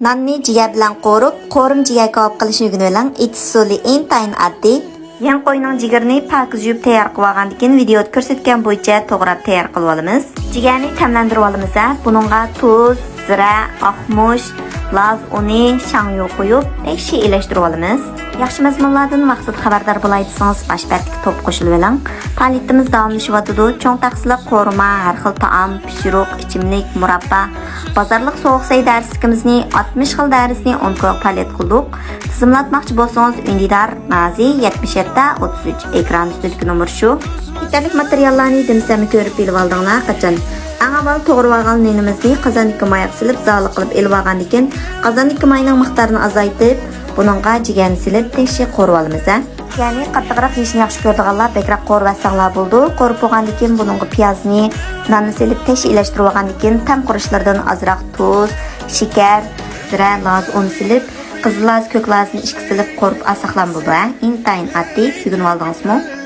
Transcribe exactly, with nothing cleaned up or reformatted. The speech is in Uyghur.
ناننى جىگەر بىلەن قورۇپ، قورۇما جىگەر كاۋاپ قىلىشنى ئۆگىنىۋېلىڭ. ئېتىش ئۇسۇلى ئىنتايىن ئاددىي. يەڭ قوينىڭ جىگىرىنى پاكىز يۇيۇپ تەييار قىلىۋالغاندىن كېيىن، ۋىدېئودا كۆرسەتكەن بويىچە توغراپ تەييار قىلىۋالىمىز. جىگەرنى تەملەندۈرۈۋالىمىز ھە. بۇنىڭغا تۇز، زىرە، ئاقمۇچ، لاز ئۇنى، شاڭيۇ قويۇپ، تەكشى ئېلەشتۈرۈۋالىمىز. ياخشى مەزمۇنلاردىن ۋاقتىدا خەۋەردار بولاي دېسىڭىز، باش بەتتىكى توپقا قوشۇلۇۋېلىڭ. پائالىيىتىمىز داۋاملىشىۋاتىدۇ. چوڭ تەخسىلىك قورۇما، ھەر خىل تائام، پىشۇرۇق، ئىچىملىك، مۇراببا، بازارلىق سوغۇق سەي دەرسلىكىمىزنى، ئاتمىش خىل دەرسنى ئونكوغا پائالىيەت قىلدۇق. تىزىملاتماقچى بولسىڭىز، ئۈندىدار نازى يەتمىش يەتتە ئوتتۇز ئۈچ، ئېكران ئۈستىدىكى نومۇر شۇ. يېتەرلىك ماتېرىياللارنى دېمىسەممۇ كۆرۈپ ئېلىۋالدىڭلار قاچان. ئەڭ ئاۋۋال توغرىۋالغان نېنىمىزنى قازاندىكى مايغا سېلىپ زاۋۇلۇق قىلىپ ئېلىۋالغاندىن كېيىن، قازاندىكى ماينىڭ مىقدارىنى ئازايتىپ، بۇنىڭغا جىگەرنى سېلىپ تەكشى قورۇۋالىمىز ھە. يەنى قاتتىقراق يېيىشنى ياخشى كۆرىدىغانلار بەكرەك قورۇۋەتسەڭلار بولىدۇ. قورۇپ بولغاندىن كېيىن بۇنىڭغا پىيازنى، ناننى سېلىپ تەكشى ئېلەشتۈرۈۋالغاندىن كېيىن، تەم قۇرۇشلىرىدىن ئازراق تۇز، شېكەر، زىرە، لاز ئۇنى سېلىپ، قىزىل لاز، كۆك لازنى ئىككى سېلىپ قورۇپ ئالساقلام بولىدۇ ھە. ئىنتايىن ئاددىي، ئۆگىنىۋالدىڭىزمۇ؟